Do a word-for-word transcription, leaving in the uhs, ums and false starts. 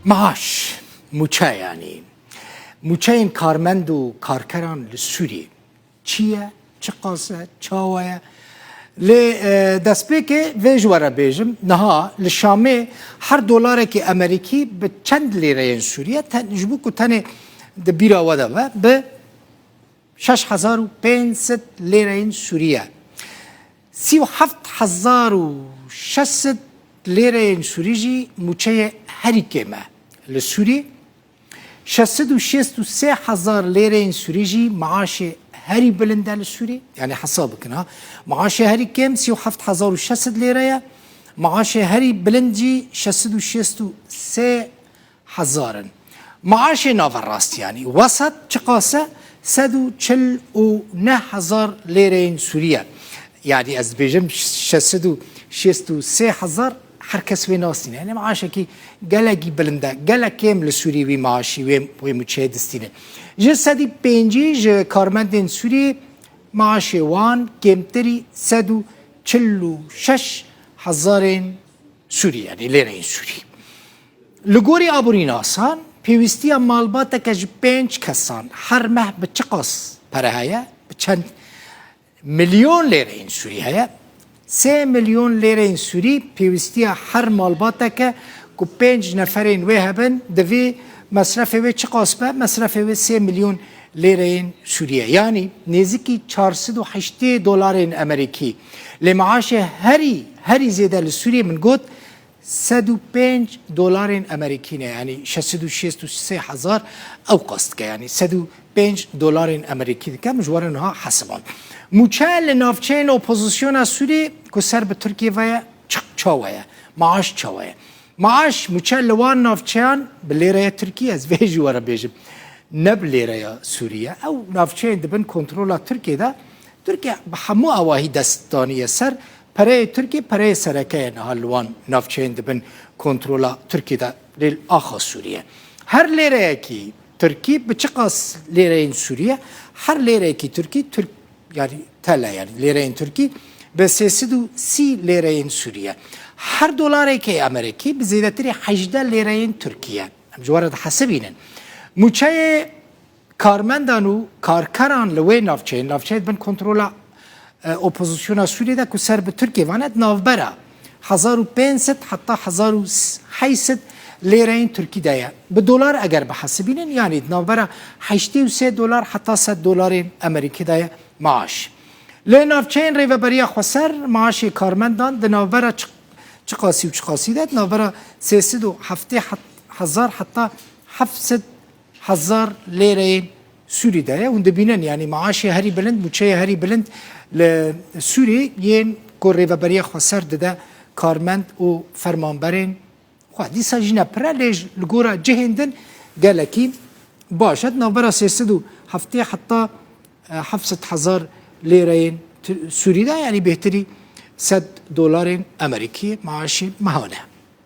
Maaş, mûçe yanî. Mûçeyên karmend û karkeran li Sûriyê çi ye, çiqas e, çawa ye? Lê, e, destpêkê vê ji we re bêjim, niha li Şamê her dolarekî Amerîkî bi çend lêreyên Sûrî ye? Ten-, ji bo ku tenê di bîra we de be, bi şeş hezar û pênc sed lêreyên Sûrî ye. Sî û heft hezar û şeş sed lêreyên Sûrî jî mûçeyê herî kêm e li Sûrî. Şeş sed û şêst û sê hezar lêreyên Sûrî jî maaşê herî bilind e li Sûrî. Yanî hesab bikin ha. Maaşê herî kêm sî û heft hezar û şeş sed lêre ye. Maaşê herî bilind jî şeş sed û şêst û sê hezar in. Maaşê naverast yanî wesat çiqas e? Sed û çil û neh hezar lêreyên Sûrî ye. Yanî ez dibêjim şeş sed û şêst û sê hezar, her kes wê nasîne. Yanî maaşekî gelekî bilind e. Gelek kêm li Sûrî wî maaşî, wê, wê mûçeyê distîne. Ji sedî pêncî ji karmendên Sûrî maaşê wan kêmtirî sed û çil û şeş hezarên Sûrî, yanî lêreyên Sûrî. Li gorî aborînasan, pêwîstiya malbateke ji pênc kesan her meh bi çiqas pere heye, bi çend milyon lêreyên Sûrî heye? Sê milyon lêreyên Sûrî pêwîstiya her malbateke ku pênc neferên wê hebin, divê mesrefê wê çiqas be? Mesrefê wê sê milyon lêreyên Sûrî ye. Yanî nêzîkî çar sed û heştê dolarên Amerîkî. Lê maaşê herî, herî zêde li Sûriyê, min got, sed û pênc dolarên Amerîkî ne, yanî şeş sed û şêst û sê hezar ew qas dike, yanî sed û pênc dolarên Amerîkî dike, min ji we re niha hesiband. Mûçe li navçeyên opozisyona Sûriyê ku ser bi Tirkiyê ve ye, çi-, çawa ye? Maaş çawa ye? Maaş, mûçe li wan navçeyan bi lêreya Tirkî, ez vê ji we re bêjim, ne bi lêreya Sûrî ye. Ew navçeyên di bin kontrola Tirkiyê de, Tirkiye bi hemû awahî dest daniye ser, pereyê Tirkî, pereyê sereke ye niha li wan navçeyên dibin kontrola Tirkî de, lê li axa Sûrî ye. Her lêreyekî Tirkî bi çiqas lêreyên Sûrî ye? Her lêreyekî Tirkî, Tirk, yanî tel e, yanî lêreyên Tirkî bi sê sed û sî lêreyên Sûrî ye. Her dolareke Amerîkî bi zêdetirî hejdeh lêreyên Tirkî ye. Em ji we re dihesibînin. Mûçeyê karmendan û karkeran li wê navçeyên, navçeyên bin kontrola, e, opozisyona Sûriyê de ku ser bi Tirkiyê ve ne, di navbera hezar û pênc sed heta hezar û heyt sed lêreyên Tirkî de ye. Bi dolar eger bihesibînin, yanî di navbera heştê û sê dolar heta sed dolarên Amerîkî de ye maaş. Lê navçeyên Rêveberiya Xweser maaşê karmendan di navbera çi-, çiqasî û çiqasî de, di navbera sê sed û heftê hezar heta heft sed hezar lêreyên Sûrî de ye. Hûn dibînin, yanî maaşê herî bilind, mûçeyê herî bilind li Sûrî yên ku Rêveberiya Xweser dide karmend û fermanberên xwe. Dîsa jî ne pir e, lê ji, li gora cihên din gelekî baş e. Di navbera sê sed û heftê heta, e, heft sed hezar lêreyên tu-, Sûrî de, yanî bêhtirî sed dolarên Amerîkî maaşê mehane.